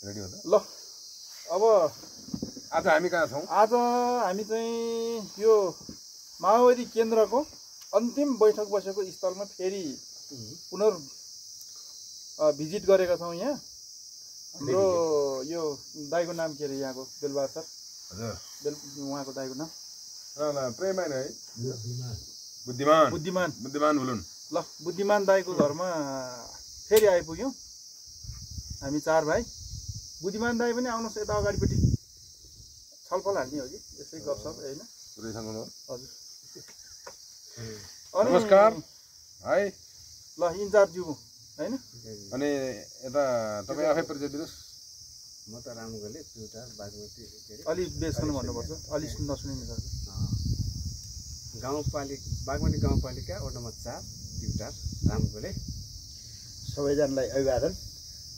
Ready हो त ल अब आज हामी कहाँ छौँ आज हामी चाहिँ यो माओवादी केन्द्रको अन्तिम बैठक बसेको स्थलमा फेरि भिजिट गरेका छौँ यहाँ हाम्रो यो दाइको नाम के अरे यहाँको बेलबहादुर सर उहाँको दाइको नाम प्रेमान है बुद्धिमान बुद्धिमान बुद्धिमान हुलुन ल बुद्धिमान दाइको घरमा फेरि आइपुग्यौँ हामी 4 भाइ बुद्धिमान दाइ पनि आउनुहोस् यता अगाडिपट्टि छलफल हाल्ने हो कि यसै गफसप होइन हजुर नमस्कार है ल इन्चार्ज ज्यू हैन अनि यता तपाईँ आफै परिचय दिनुहोस् म त रामगोले प्युटा बागमती अलि बेसमा भन्नुपर्छ अलि नसुनिने गर्छ गाउँपालिका बागमती गाउँपालिका वडा नम्बर 4 प्युटा रामगोले सबैजनालाई अभिवादन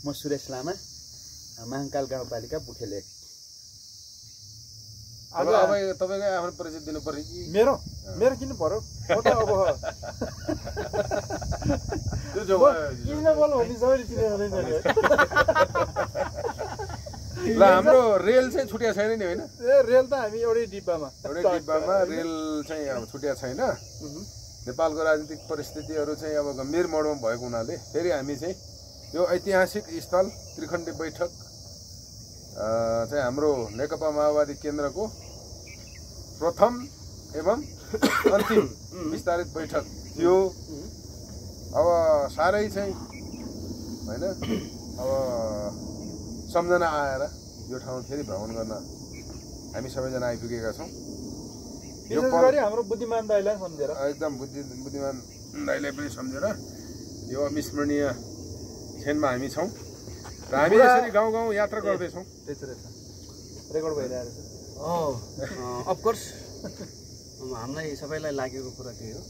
म सुरेश लामा महाकाल गाउँपालिका बुखेलेक अब तपाईँकै आफ्नो परिचय दिनु पर्यो कि मेरो किन पर्यो म त अब किन बोल्नु भन्ने सबैले चिनेको ल हाम्रो रेल चाहिँ छुट्या छैन नि होइन ए रेल त हामी एउटै डिब्बामा रेल चाहिँ अब छुट्या छैन नेपालको राजनीतिक परिस्थितिहरू चाहिँ अब गम्भीर मोडमा भएको हुनाले फेरि हामी चाहिँ यो ऐतिहासिक स्थल त्रिखण्डी बैठक चाहिँ हाम्रो नेकपा माओवादी केन्द्रको प्रथम एवं अन्तिम विस्तारित बैठक थियो अब साह्रै चाहिँ होइन अब सम्झना आएर यो ठाउँ फेरि भ्रमण गर्न हामी सबैजना आइपुगेका छौँ यो गरी हाम्रो बुद्धिमान दाइलाई सम्झेर एकदम बुद्धिमान दाइलाई पनि सम्झेर यो अविस्मरणीय क्षणमा हामी छौँ र हामी यसरी गाउँ गाउँ यात्रा गर्दैछौँ रेकर्ड भइरहेको छ अफकोर्स हामीलाई सबैलाई लागेको कुरा त्यही हो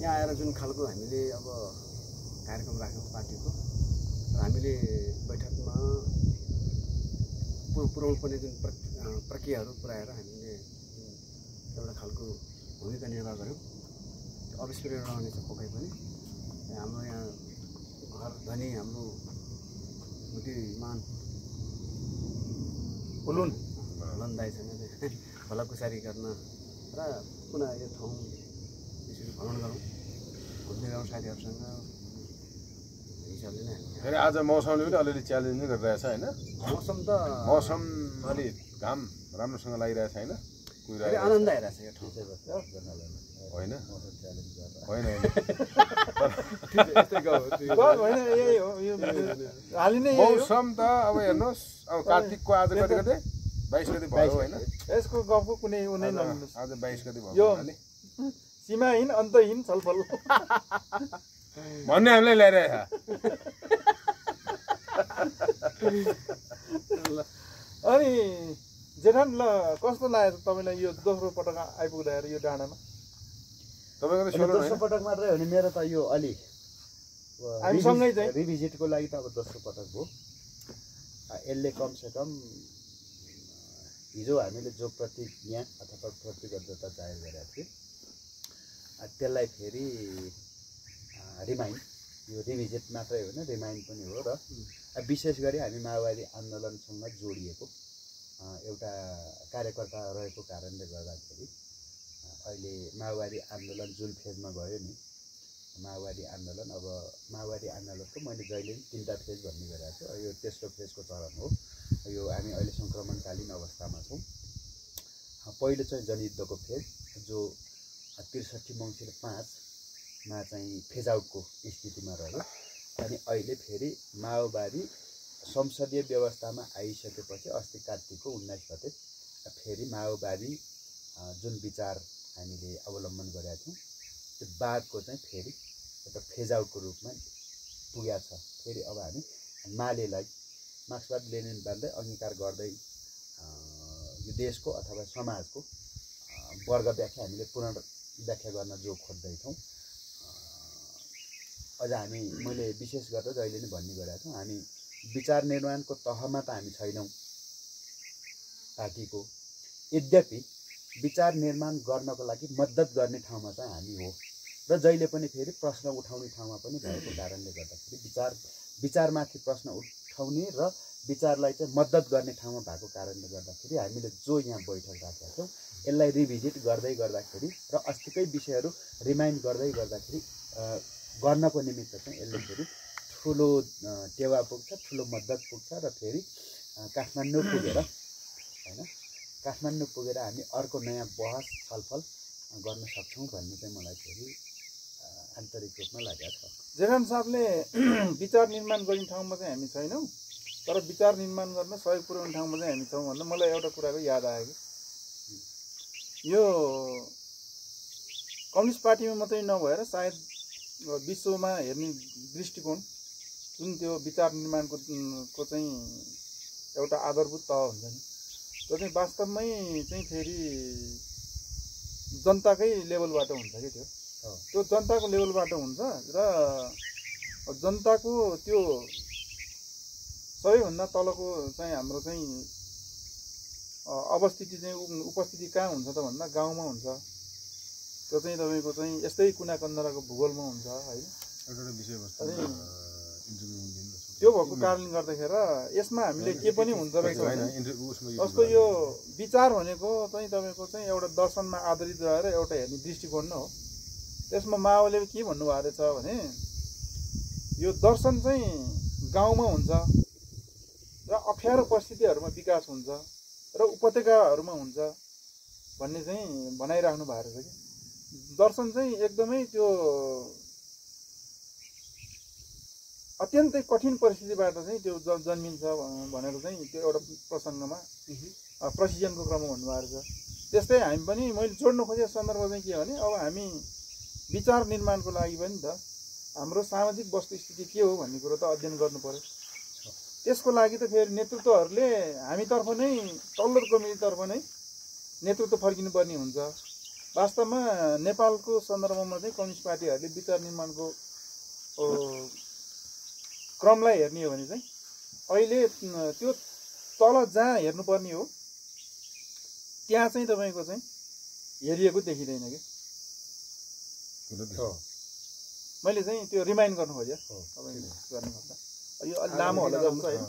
यहाँ आएर जुन खालको हामीले अब कार्यक्रम राख्यौँ पार्टीको र हामीले बैठकमा पुर्याउनु पर्ने जुन प्रक्रियाहरू पुऱ्याएर हामीले एउटा खालको भूमिका निर्वाह गऱ्यौँ अविस्मरणीय रहनेछ पक्कै पनि हाम्रो यहाँ घर धनी हाम्रो बुद्धिमान हुलुन दाइसँग भलाकुसारी गर्न र पुनः यो ठाउँ यसरी भ्रमण गरौँ घुम्ने गाउँ साथीहरूसँग हिसाबले नै हामी फेरि आज मौसमले पनि अलिअलि च्यालेन्ज गरिरहेछ होइन मौसम अलि घाम राम्रोसँग लागिरहेछ होइन आनन्द आइरहेछ यो ठाउँ होइन मौसम त अब हेर्नुहोस् अब कार्तिकको आज कति कति 22 गते भयो होइन यसको गफको कुनै उनै नलिनुहोस् आज 22 गते भयो यो सीमाहीन अन्तहीन छलफल भन्ने हामीलाई ल्याइरहेछ अनि जेठान ल कस्तो लाग्यो तपाईँलाई यो दोस्रो पटक आइपुग्दाखेरि यो डाँडामा तपाईँको दोस्रो पटक मात्रै हो नि मेरो त यो अलि हामीसँगै चाहिँ रिभिजिटको लागि त अब दोस्रो पटक भयो यसले कमसेकम हिजो हामीले जो प्रतिज्ञा अथवा प्रतिबद्धता जाहेर गरेका थियौँ त्यसलाई फेरि रिमाइन्ड यो रिभिजिट मात्रै होइन रिमाइन्ड पनि हो र विशेष गरी हामी माओवादी आन्दोलनसँग जोडिएको एउटा कार्यकर्ता रहेको कारणले गर्दाखेरि अहिले माओवादी आन्दोलन जुन फेजमा गयो नि माओवादी आन्दोलन अब माओवादी आन्दोलनको मैले जहिले पनि 3टा फेज भन्ने गरेको छु यो तेस्रो फेजको चरण हो यो हामी अहिले सङ्क्रमणकालीन अवस्थामा छौँ पहिलो चाहिँ जनयुद्धको फेज जो 63 मङ्सिर 5 मा चाहिँ फेज आउटको स्थितिमा रह्यो अनि अहिले फेरि माओवादी संसदीय व्यवस्थामा आइसकेपछि अस्ति कार्तिकको 19 गते फेरि माओवादी जुन विचार हामीले अवलम्बन गरेका थियौँ त्यो बादको चाहिँ फेरि एउटा फेज आउटको रूपमा पुगेको छ फेरि अब हामी मालेलाई मार्क्सवादी लेनिनवादलाई अंगीकार गर्दै यो देशको अथवा समाजको वर्ग व्याख्या हामीले पुनर्व्याख्या गर्न जो खोज्दैछौँ अझ हामी मैले विशेष गरेर जहिले नै भन्ने गरेका छौँ हामी विचार निर्माणको तहमा त हामी छैनौँ पार्टीको यद्यपि विचार निर्माण गर्नको लागि मद्दत गर्ने ठाउँमा चाहिँ हामी हो र जहिले पनि फेरि प्रश्न उठाउने ठाउँमा पनि भएको कारणले गर्दाखेरि विचारमाथि प्रश्न उठाउने र विचारलाई चाहिँ मद्दत गर्ने ठाउँमा भएको कारणले गर्दाखेरि हामीले जो यहाँ बैठक राखेका छौँ यसलाई रिभिजिट गर्दै गर्दाखेरि र अस्तिकै विषयहरू रिमाइन्ड गर्दै गर्दाखेरि गर्नको निमित्त चाहिँ यसले फेरि ठुलो टेवा पुग्छ, ठुलो मद्दत पुग्छ र फेरि काठमाडौँ पुगेर हैन काठमाडौँ पुगेर हामी अर्को नयाँ बहस छलफल गर्न सक्छौँ भन्ने चाहिँ मलाई फेरि आन्तरिक रूपमा लागेको छ। जेठान साहबले विचार निर्माण गर्ने ठाउँमा चाहिँ हामी छैनौँ, तर विचार निर्माण गर्न सहयोग पुर्याउने ठाउँमा चाहिँ हामी छौँ भन्दा मलाई एउटा कुराको याद आयो कि यो कम्युनिस्ट पार्टीमा मात्रै नभएर सायद विश्वमा हेर्ने दृष्टिकोण जुन त्यो विचार निर्माणको चाहिँ एउटा आधारभूत तह हुन्छ नि, त्यो चाहिँ वास्तवमै चाहिँ फेरि जनताकै लेभलबाट हुन्छ कि त्यो जनताको लेभलबाट हुन्छ र जनताको त्यो सबैभन्दा तलको चाहिँ हाम्रो चाहिँ अवस्थिति चाहिँ उपस्थिति कहाँ हुन्छ त भन्दा गाउँमा हुन्छ। त्यो चाहिँ तपाईँको चाहिँ यस्तै कुना कन्दराको भूगोलमा हुन्छ होइन। त्यो भएको कारणले गर्दाखेरि यसमा हामीले के पनि हुन्छ रहेछ जस्तो यो विचार भनेको चाहिँ तपाईँको चाहिँ एउटा दर्शनमा आधारित रहेर एउटा हेर्ने दृष्टिकोण नै हो। त्यसमा माओवादीले के भन्नुभएको रहेछ भने यो दर्शन चाहिँ गाउँमा हुन्छ र अप्ठ्यारो परिस्थितिहरूमा विकास हुन्छ र उपत्यकाहरूमा हुन्छ भन्ने चाहिँ भनाइराख्नु भएको रहेछ कि दर्शन चाहिँ एकदमै त्यो अत्यन्तै कठिन परिस्थितिबाट चाहिँ त्यो जन्मिन्छ भनेर चाहिँ त्यो एउटा प्रसङ्गमा प्रसिजनको क्रममा भन्नुभएको रहेछ। त्यस्तै हामी पनि मैले जोड्न खोजेको सन्दर्भ चाहिँ के हो भने अब हामी विचार निर्माणको लागि पनि त हाम्रो सामाजिक वस्तुस्थिति के हो भन्ने कुरो त अध्ययन गर्नु पर्यो। त्यसको लागि त फेरि नेतृत्वहरूले हामीतर्फ नै तल्लो कमिटीतर्फ नै नेतृत्व फर्किनु पर्ने हुन्छ। वास्तवमा नेपालको सन्दर्भमा चाहिँ कम्युनिस्ट पार्टीहरूले विचार निर्माणको क्रमलाई हेर्ने हो भने चाहिँ अहिले त्यो तल जहाँ हेर्नुपर्ने हो त्यहाँ चाहिँ तपाईँको चाहिँ हेरिएको देखिँदैन कि मैले चाहिँ त्यो रिमाइन्ड गर्नु खोजेँ तपाईँले गर्नु खोज्दा यो अलि लामो होला जस्तो होइन।